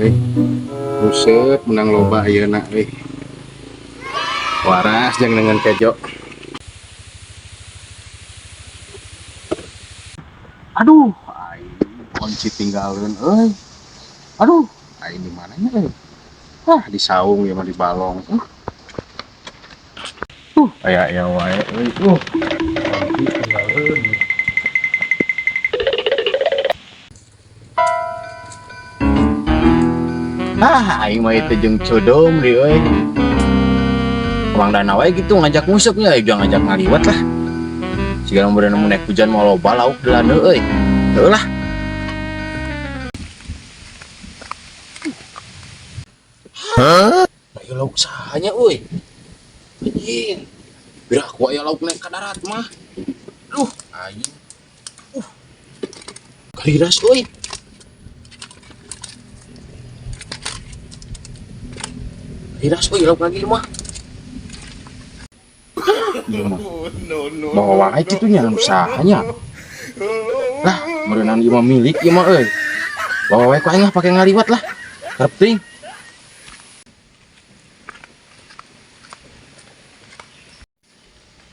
Euy. Buset, menang loba ayeuna euy. Waras jeung dengan kejo. Aduh, aing kunci tinggalin euy. Aduh, aing di mananya euy? Ah, di saung ya mah di balong. Aya aya wae euy. Kunci tinggalin. Ah, aing mah itu jeung codom di euy. Bang Dana wae gitu ngajak ngusupnya, jangan ngajak ngaliwat lah. Jika mun nemu naik hujan mau loba lauk deulana euy. Heuh lah. Hah? Ayo lauk sahanya euy. Anjing. Biar aku aya lauk naik ka darat mah. Duh, aing. Kaliras euy. Kaliras euy lauk lagi mah. No, no. Bawa wae kitu nya usahanya. Lah, meureunan ieu mah milik ieu mah euy. Bawa wae ku aing lah pake ngaliwat lah. Karep teuing.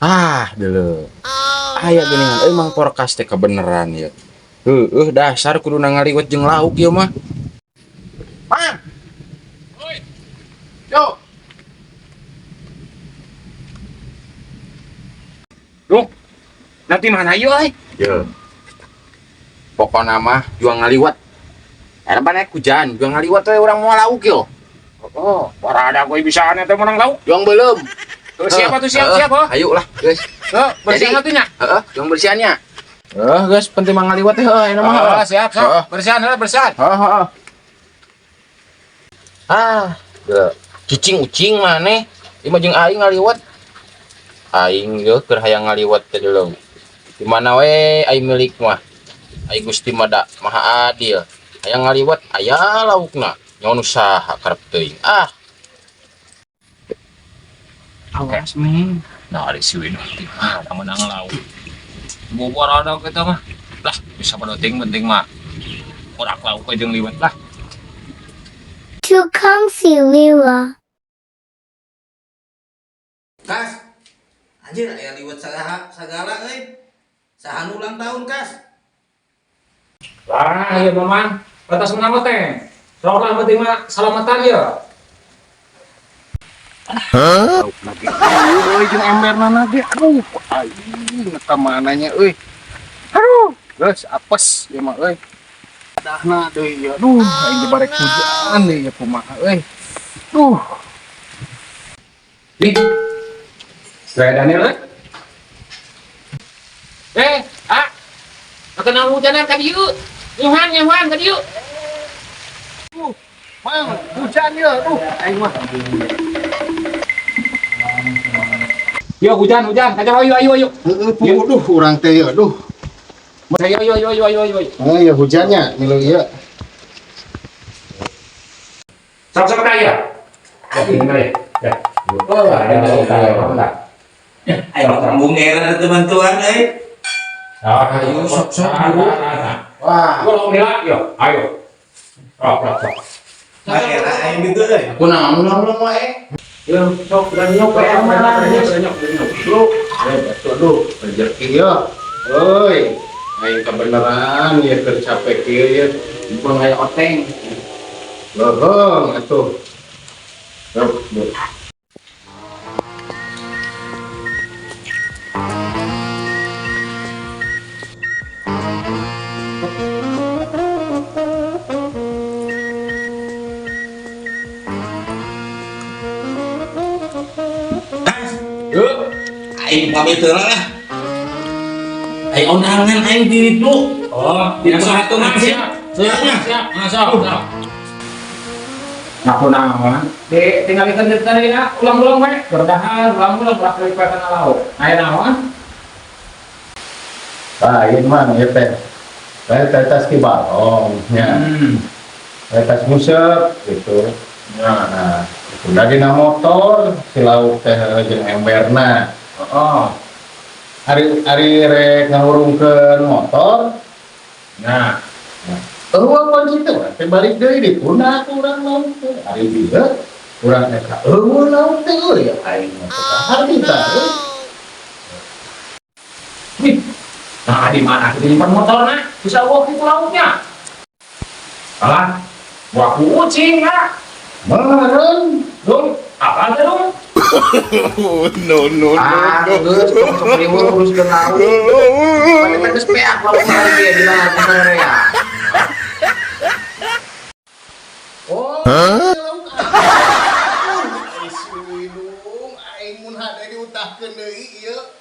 Ah, deuleu. Aya geuningan euy Mang Porkas teh kebeneran ieu. Heueuh dasar kuduna ngaliwat jeung lauk ieu mah. Mang. Oi. Yo. Duh, nanti mana yuk, euy? Yo. Pokona mah juang ngaliwat. Era naik hujan, juang ngaliwat we urang moal lauk yo. Oh, ada gue bisa aneh teh menang lauk. Juang belum. Tuh, siapa tuh siap siap, oh. Ayo lah, guys. Heuh, bersihan atuh nya. Heeh, juang bersihannya. Heeh, guys, penting mah ngaliwat teh heuh, ayeuna mah. Heeh, siap, siap. Bersihan, heeh, bersihan. Heeh, heeh. Ah, geus. Cicing ucing maneh. Ieu mah jeung aing ngaliwat. Aing yeuh keur hayang ngaliwat teh deuleu. Di mana we aing milik mah. Aing Gusti mah da maha adil. Hayang ngaliwat aya laukna. Nyaon usaha karep teuing. Ah, Awas, men. Nah, ada si Wino di mana menang lauk. Bobor ada kita mah. Lah, bisa pada ting penting mah. Korak lauk aja liwat lah. Tukang si Lila. Kas, anjir aya liwet sagala sagala euy. Saha nu ulang tahun, Kas? Lah, iya mamang. Batas menang teh. Sok lah penting mah salamatan ya. Lauk lagi. Euy, jeung emberna ge. Aduh, aing ka mananya euy. Aduh, geus apes ieu mah euy. Dahna deui ieu. Aduh, aing dibarek hujan deui ieu kumaha euy. Duh. Nih. Saya Daniel. Eh, eh, ah. Kenal hujanan ka dieu. Nyuhan, nyuhan ka dieu. Mang, hujan ieu. Aduh, aing mah. Yo hujan, hujan. Kacau ayo ayo ayo. Heueuh, puguh duh urang teh ieu. Duh. Ayo ayo ayo ayo ayo ayo. Ah, ya hujannya milu ieu. Sok sok ya. Ya, ini ya. Oh, ada ada. Ayo kampung era teman-tuan euy. Ayo sok, sok, dulu. Wah, Gua lo yo, ayo. Sok sok sok. Era aing gitu euy. aku naon ulang wae. Yo, sok berani nyok, berani nyok, berani nyok. Lu, eh aduh, rezeki ieu. Euy, aing kebeneran ieu keur capek kieu ieu. Gua aya oteng. Lohong atuh. Duh, duh. Kas, Yo, aing pamit heula lah. Aing undangan aing di ditu. oh, Di satu mah siap. Siap. Siap, masuk, sok. Aku naon? Di tinggal ikan tadi na, ulang-ulang we, berdahan, ulang-ulang ulah kali kana lauk. Aya naon? Lain mah ieu teh. Lain teh tas ki balong nya. Lain tas nguseup gitu. Nah, Nah, udah dina motor si lauk teh jeung emberna. oh. Ari ari rek ngahurungkeun motor, Nah, Eueuh kunci teh urang teh balik deui dipundak urang lauk teh. Ari dieu urang eta eueuh lauk teh euy, aing mah teu kaharti tah euy. Nih, nah di mana kita nyimpan motorna? Bisa eueuh kitu lauknya. Alah, gua ku ucing lah. Meureun. Dong, apa teh, dong? Oh, no, no, Ah, no, no. geus tong sok riweuh uruskeun lauk. Pan eta geus peak lauk mah ari ge dina sore ya. Oh, lauk. Ai si Widung, aing mun hade diutahkeun deui ieu.